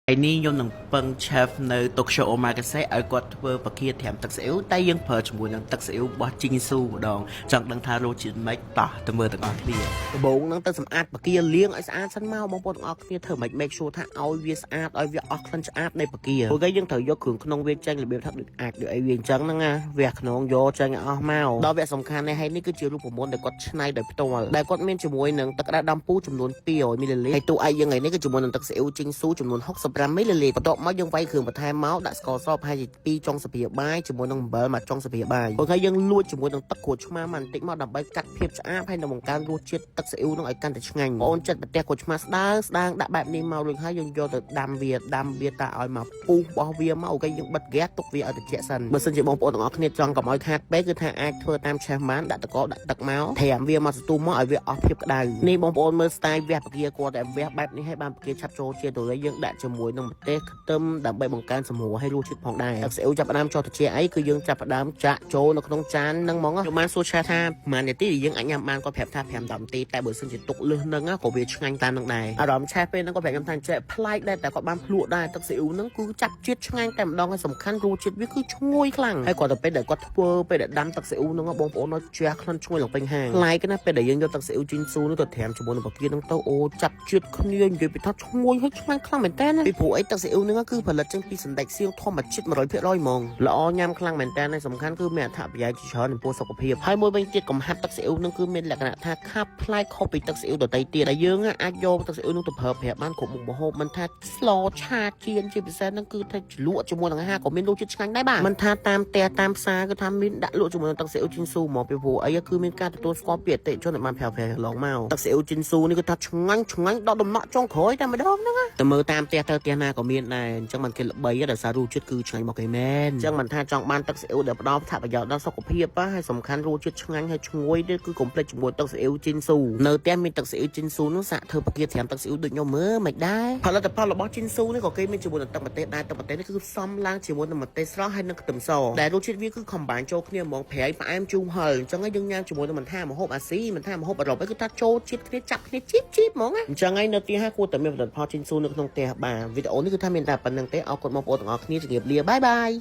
ថ្ងៃនេះខ្ញុំនឹងពឹង chef នៅ Tokyo Omakase ឲ្យគាត់ធ្វើបង្គាត្រាំទឹកស៊ីអ៊ីវតែយើងប្រើជាមួយនឹងទឹកស៊ីអ៊ីវរបស់ជីងស៊ូម្ដងចង់ដឹងថារសជាតិម៉េចតោះទៅមើលទាំងអស់គ្នាដំបូងហ្នឹងទៅសម្អាតបង្គាលាងឲ្យស្អាតសិនមកបងប្អូនទាំងអស់គ្នាធ្វើម៉េច make sure ថាឲ្យវាស្អាតឲ្យវាអស់ក្លិនឆ្អាបនៃបង្គាព្រោះគេយើងត្រូវយកគ្រឿងក្នុងវាចេញរបៀបថាដូចអាចដូចអីវាអញ្ចឹងហ្នឹងណាវះខ្នងយកចេញឲ្យអស់មកដល់វគ្គសំខាន់នេះហើយនេះគឺជារូបមន្តដែលគាត់ច្នៃដោយផ្ទាល់ដែលគាត់មានជាមួយនឹងទឹកក្តៅដាំពូចំនួន200មីលីលីត្រហើយទូឯកយើងថ្ងៃនេះគឺជាមួយនឹងទឹកស៊ីអ៊ីវជីងស៊ូចំនួន65មីលីលីត្របន្ទាប់មកយើងវាយគ្រឿងបន្ថែមមកដាក់ស្ករសប្រហែលជា2ចុងស្លាបបាយជាមួយនឹងអំបិលមួយចុងស្លាបបាយព្រោះហើយយើងលួចជាមួយនឹងទឹកក្រូចឆ្មាមកបន្តិចមកដើម្បីកាត់ភាពឆ្អាបហើយនឹងបង្កើនរសជាតិទឹកស៊ីអ៊ីវនឹងឲ្យកាន់តែឆ្ងាញ់បងអូនចិត្តប្រទេសក្រូចឆ្មាស្ដើងស្ដើងដាក់បែបនេះមករួចហើយយើងយកទៅដាំវាដាំវាតាឲ្យមកពុះរបស់វាមក OK យើងបិទហ្គាសទុកវាឲ្យត្រជាក់សិនបើសិនជាបងប្អូនទាំងអស់គ្នាចង់កុំឲ្យខាតពេកគឺថាអាចធ្វើតាមឆេះបានដាក់តកដាក់ទឹកមកត្រាំវាមកសន្ទុះមកឲ្យវាអស់ភាពក្តៅនេះបងប្អូនមើល style វះពគាគាត់តែវះបែបនេះឲ្យបានពគាឆាប់ចូលជាតិទៅយើងដាក់ជាមួយនឹងម្ទេសខ្ទឹមដើម្បីបង្កើនសម្រស់ឲ្យរសជាតិផងដែរទឹកស៊ីអ៊ីវចាប់ផ្ដើមចុះត្រជាក់អីគឺយើងចាប់ផ្ដើមចាក់ចូលនៅក្នុងចានហ្នឹងហ្មងខ្ញុំបានសួរឆេះថាប្រហែលនាទីដែលយើងអាចញ៉ាំបានគាត់ប្រាប់ថា5 10នាទីតែបើសិនជាទុកលើសហ្នឹងក៏វាឆ្ងាញ់តាមនឹងដែរអារម្មណ៍ឆេះពេលហ្នឹងគាត់ប្រាប់ខ្ញុំថាចេះប្លែកដែរតែគាត់បានភ្លក់ដែរទឹកស៊ីអ៊ូហ្នឹងគឺចាប់ជាតិឆ្ងាញ់តែម្ដងហើយសំខាន់រសជាតិវាគឺឈ្ងុយខ្លាំងហើយគាត់ទៅពេលដែលគាត់ធ្វើពេលដែលដាំទឹកស៊ីអ៊ូហ្នឹងបងប្អូនជះក្លិនឈ្ងុយឡើងពេញហាងប្លែកណាស់ពេលដែលយើងយកទឹកស៊ីអ៊ូជីនស៊ូនោះទៅត្រាំជាមួយនឹងបង្គាហ្នឹងទៅអូចាប់ជាតិគ្នានិយាយពីថាឈ្ងុយហើយឆ្ងាញ់ខ្លាំងមែនតើណាពីព្រោះអីទឹកស៊ីអ៊ូហ្នឹងគឺផលិតចេញពីសណ្តែកសៀងធម្មជាតិ100%ហ្មងល្អញ៉ាំខ្លាំងមែនតើហើយសំខាន់គឺមានអត្ថប្រយោជន៍ជាច្រើនចំពោះសុខភាពហើយមួយវិញទៀតកំហាប់ទឹកស៊ីអ៊ូហ្នឹងគឺមានលក្ខណៈថាខាប់ប្លែកខុសពីទឹកស៊ីអ៊ូដទៃទៀតដែលយើងអាចយកទឹកស៊ីអ៊ូនោះទៅប្រើប្រាស់បានគ្រប់មុខម្ហូបមិនថាស្លឆាចៀនជាពិសេសហ្នឹងគឺថាជ្រលក់ជាមួយនឹងអាហារក៏មានរសជាតិឆ្ងាញ់ដែរបាទមិនថាតាមផ្ទះតាមផ្សារគឺថាមានដាក់លក់ជាមួយនឹងទឹកស៊ីអ៊ូជីនស៊ូមកពីព្រោះអីគឺមានការទទួលស្គាល់ពីអតិថិជនដែលបានប្រើប្រាស់កន្លងមកទឹកស៊ីអ៊ូជីនស៊ូនេះគឺថាឆ្ងាញ់ឆ្ងាញ់ដល់ដំណក់ចុងក្រោយតែម្ដងហ្នឹងណាទៅមើលតាមផ្ទះទៅផ្ទះណាក៏មានដែរអញ្ចឹងមិនគេល្បីដោយសាររសជាតិគឺឆ្ងាញ់មកគេមែនអញ្ចឹងមិនថាចង់បានទឹកស៊ីអ៊ូដែលផ្ដល់អត្ថប្រយោជន៍ដល់សុខភាពហើយសំខាន់រសជាតិឆ្ងាញ់ហើយឈ្ងុយទៀតគឺកុំភ្លេចជាមួយទឹកស៊ីអ៊ូជីនស៊ូនៅផ្ទះមានទឹកស៊ីអ៊ូជីនស៊ូនោះសាក់ធ្វើបង្គាត្រាំទឹកស៊ីអ៊ូដូចខ្ញុំមើលមិនដែរផលិតផលរបស់ជីនស៊ូនេះក៏គេមានជាមួយនឹងទឹកម្ទេសដែរទឹកម្ទេសនេះគឺផ្សំឡើងជាមួយនឹងម្ទេសស្រស់ហើយនិងខ្ទឹមសដែលរសជាតិវាគឺ combine ចូលគ្នាហ្មងប្រៃផ្អែមជូរហឹរអញ្ចឹងយើងញ៉ាំជាមួយនឹងមិនថាម្ហូបអាស៊ីមិនថាម្ហូបអឺរ៉ុបអីគឺថាចូលជាតិគ្នាចាប់គ្នាជីបជីបហ្មងណាអញ្ចឹងហើយនៅទីហាគួរតែមានផលិតផលជីនស៊ូនៅក្នុងផ្ទះបាទវីដេអូនេះគឺថាមានតែប៉ុណ្្នឹងទេអរគុណបងប្អូនទាំងអស់គ្នាជម្រាបលា bye bye.